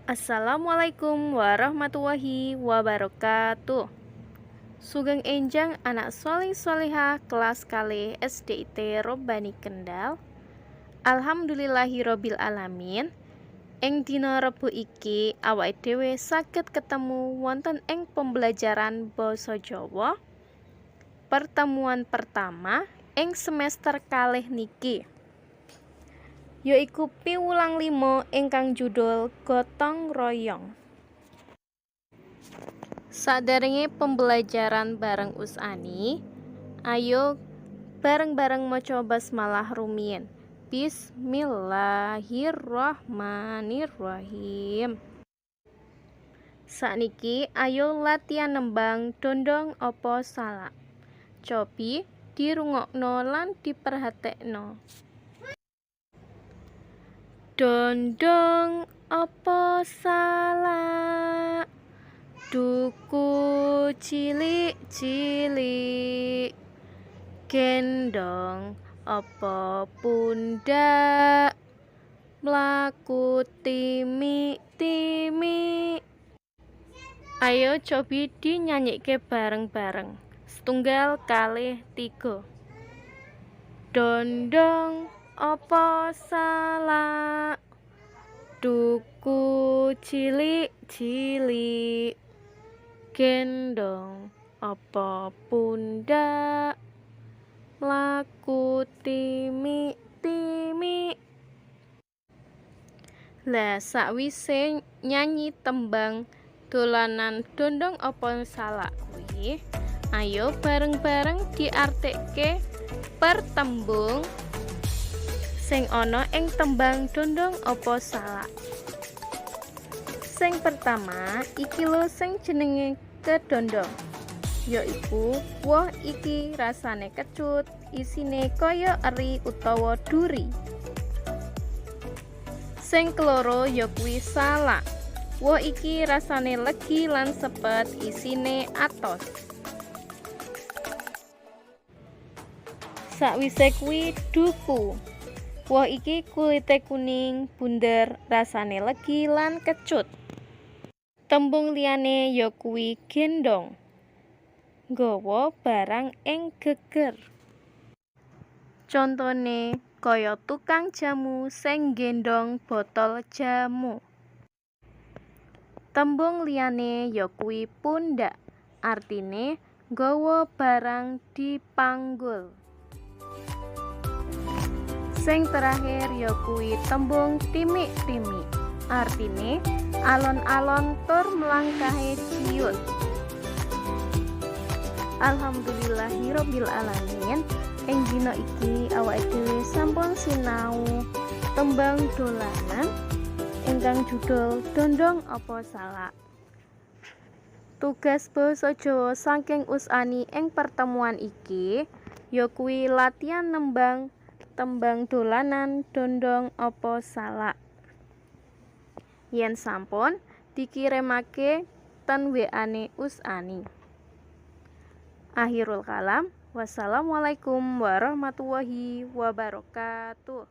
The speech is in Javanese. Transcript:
Assalamualaikum warahmatullahi wabarakatuh. Sugeng enjang anak soleh solehah kelas kalih SDIT Robbani Kendal. Alhamdulillahirabbil alamin. Ing dina Rebo iki awake dhewe saged ketemu wonten ing pembelajaran basa Jawa pertemuan pertama ing semester kalih niki, yaiku piwulang 5 ingkang judul Gotong Royong. Saderenge pembelajaran bareng Usani, ayo bareng-bareng maca basmalah rumiyin. Bismillahirrahmanirrahim. Sakniki ayo latihan nembang Dondong Apa Salak. Cobi dirungokno lan diperhatekno. Dondong apa salak, duku cilik-cilik, gendong apa pundak, mlaku timik-timik. Ayo cobi dinyanyikke bareng-bareng. Setunggal kalih tiga. Dondong apa salak, duku cilik-cilik, gendong apa pundak, mlaku timik-timik. Lah, sakwise nyanyi tembang dolanan Dondong Apa Salak kuwi, ayo bareng-bareng diartekke per tembung sing ana ing tembang Dondong Apa Salak. Sing pertama iki lho sing jenenge kedondong, yaiku woh iki rasane kecut, isine kaya eri utawa duri. Sing keloro ya kuwi salak. Woh iki rasane legi lan sepet, isine atos. Sakwise kuwi duku. Woh iki kulite kuning, bunder, rasane legi lan kecut. Tembung liyane ya kuwi gendong, nggawa barang ing geger. Contone kaya tukang jamu sing nggendong botol jamu. Tembung liyane ya kuwi pundak, artine nggawa barang dipanggul. Sing terakhir ya kuwi tembung timik-timik, artine alon-alon tur mlangkahe ciut. Alhamdulillahirabbil alamin. Ing dina iki awake dhewe sampun sinau tembang dolanan ingkang judul Dondong Apa Salak. Tugas basa Jawa saking Usani ing pertemuan iki ya kuwi latihan nembang tembang dolanan Dondong Apa Salak. Yen sampun, dikirimake ten WA-ne Usani. Akhirul kalam, wassalamualaikum warahmatullahi wabarakatuh.